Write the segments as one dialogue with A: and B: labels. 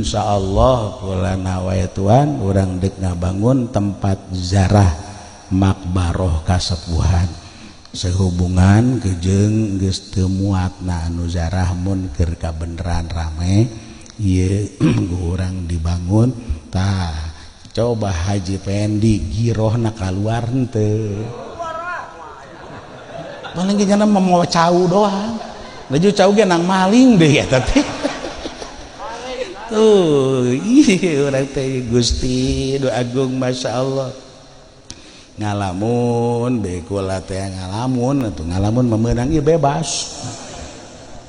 A: Insyaallah kula nawaituan urang deuk ngabangun tempat ziarah makbaroh kasepuhan sehubungan kejeng geus teu muatna anu zarah mun keur kabeneran rame ieu urang dibangun. Tah coba Haji Pendi girohna kaluar henteu paling ge nya mau cau doang laju cau ge nang maling deh eta teh. Tuh ih urang teh Gusti do agung masyaallah ngalamun be kula teh ngalamun atuh ngalamun memenang ieu bebas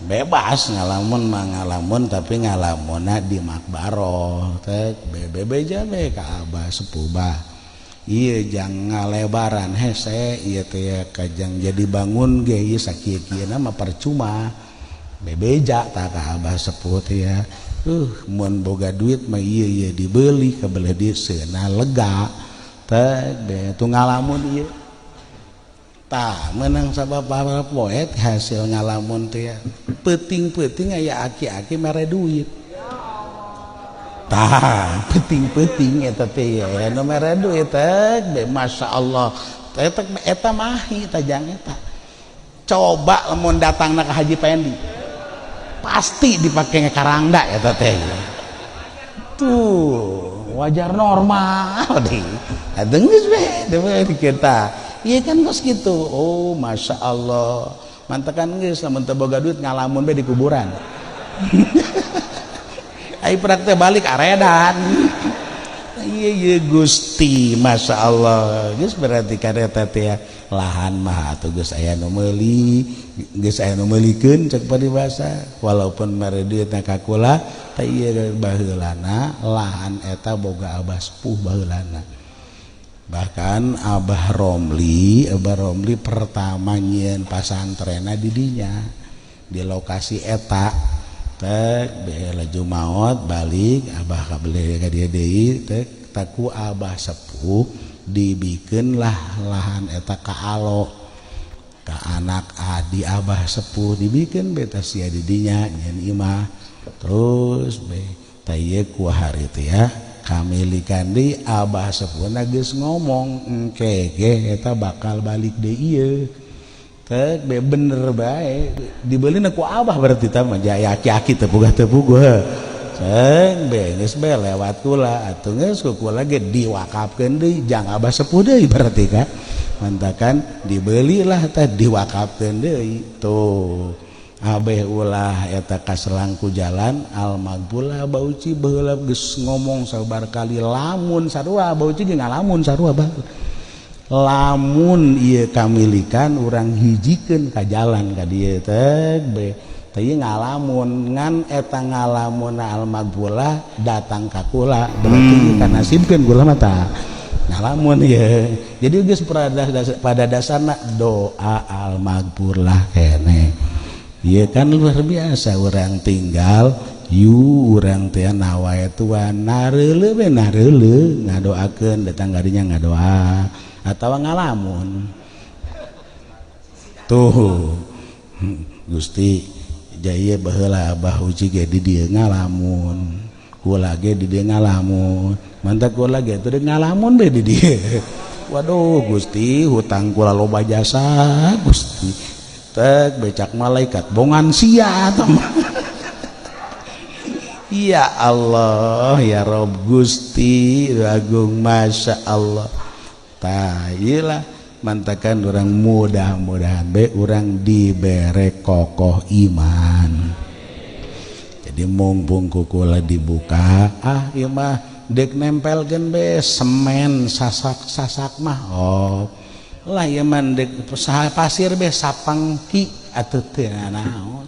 A: bebas ngalamun mah ngalamun tapi ngalamunna di makbaroh teh bebeja be ka abah sepuh bah ieu jang ngalebaran hese ieu teh kajang jadi bangun ge ieu sakieu-kieuna mah percuma bebeja tah ka abah sepuh teh ya. Mun boga duit mah ieu ieu dibeli kabeleh di seuna lega teh be tu ngalamun ieu tah menang sababaraha poe hasil ngalamun teh peuting-peuting aya aki-aki mere duit tah peuting-peuting eta teh anu mere duit teh be masyaallah teh eta mahi tajang eta coba lamun datangna ka Haji Pendi pasti dipake karangda eta teh tuh wajar normal deh geus be kita iya kan kos gitu. Oh masya Allah mantakan geus lamun teu boga duit ngalamun be di kuburan. Ai praktek balik aredan. Iya iya Gusti masya Allah geus berarti kan eta teh lahan mah atuh geus aya nu meuli geus aya nu meulikeun cek paribasa walaupun mere duitna ka kula teh ieu baheulana lahan eta boga abah sepuh baheulana. Bahkan Abah Romli pertama nyieun pasantrena di dinya di lokasi eta teh be laju maot balik abah kabeleh ka dieu deui teh taku abah sepuh dibikeun lah lahan eta ka alo ka anak adi abah sepuh dibikeun be teh sia di dinya nyieun imah terus be teh ieu ku hari teh ya kamilikan di abah sepuhna geus ngomong engke ge eta bakal balik deui ieu teh be bener bae dibelina ku abah berarti tah mah jaya aki-aki teu puguh ceng be geus be lewat kula atuh geus ku kula ge diwakafkeun deui jang abah sepuh deui berarti kan mantakan dibelilah teh diwakafkeun deui tuh abeh ulah eta kaselangku jalan almagbulah bauci baheula geus ngomong sabar kali lamun sarua bauci ge ngalamun sarua bah lamun ieu kamilikan urang hijikeun ka jalan ka dieu teh be teh ngalamun ngan eta ngalamunna almagbulah datang ka kula berarti ka nasibkeun kula mah tah ngalamun ieu jadi geus pada dasarna doa almagbulah keneh. Iya kan luar biasa orang tinggal yu orang teh nawaituan nareuleu we nareuleu ngadoakeun datang gadinya ngadoa atawa ngalamun tuh Gusti jaya baheula abah uji ge di dieu ngalamun kula ge di dieu ngalamun mantak kula ge teu ngalamun be di dieu waduh Gusti hutang kula loba jasa Gusti tek becak malaikat bongan sia teman. Ya Allah ya Rob Gusti agung masya Allah tah iyalah mantakan orang mudah-mudahan be orang dibere kokoh iman. Jadi mumpung kukula dibuka ah ieu mah dek nempelkeun be semen sasak-sasak mah oh lah ieu mah dek pasir be sapangki atuh teu naon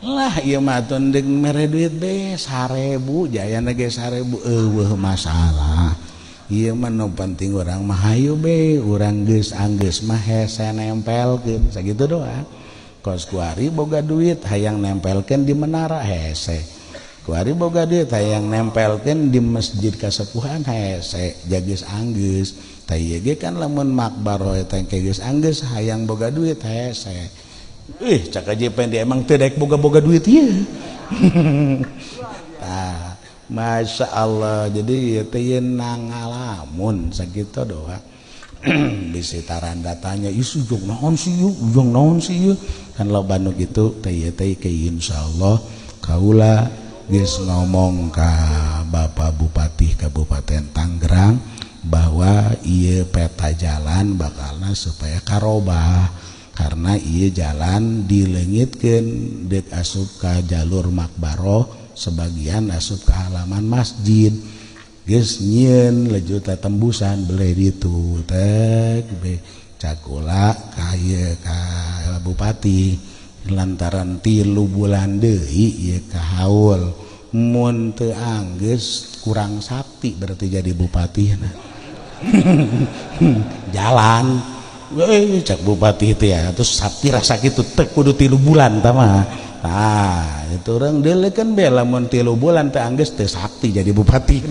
A: lah ieu mah atuh dek mere duit be 1000 jayana ge 1000 eueuh masalah ieu mah nu penting urang mah hayu be urang geus anggeus mah hese nempelkeun sakitu doang kos kuari boga duit hayang nempelkeun di menara hese kuari boga duit hayang nempelkeun di masjid kasepuhan hese jageus anggeus tah ieu ge kan lamun makbaroh eta geus anggeus hayang boga duit hese ih cak Haji Pendi emang teu daek boga-boga duit ieu. Tah Masya Allah. Jadi ieu teh nangalamun sakitu doa. Bisi taranda tanya, "Isu jong naon sih ieu? Jong naon sih ieu?" Kan loba nu kitu teh. Ieu teh ke insyaallah kaula geus ngomong ka Bapak Bupati Kabupaten Tangerang bahwa ieu peta jalan bakalna supaya karobah, karena ieu jalan dileungitkeun deuk asup ka jalur makbaroh, sebagian asup ke halaman masjid. Geus nyieun lejuta tembusan bele ditu teh be cakula ka ieu ka bupati, lantaran 3 bulan deui ieu ka haul, mun teu anggeus kurang sakti berarti jadi bupati. Jalan cak bupati itu ya, terus sakti rasa gitu teh kudu 3 bulan tama. Nah, itu orang kan bela, mun 3 bulan teh anggeus teh sakti jadi bupati.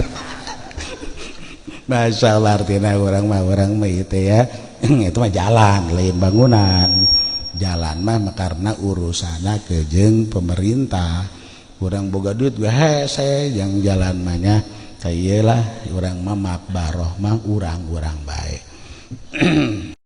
A: Masya Allah, artinya orang mah itu ya, itu mah jalan, lain bangunan. Jalan mah karena urusannya kejeng pemerintah. Kurang boga duit gue hese yang jalan mahnya lah. Urang mah makbaroh mah urang-urang baik.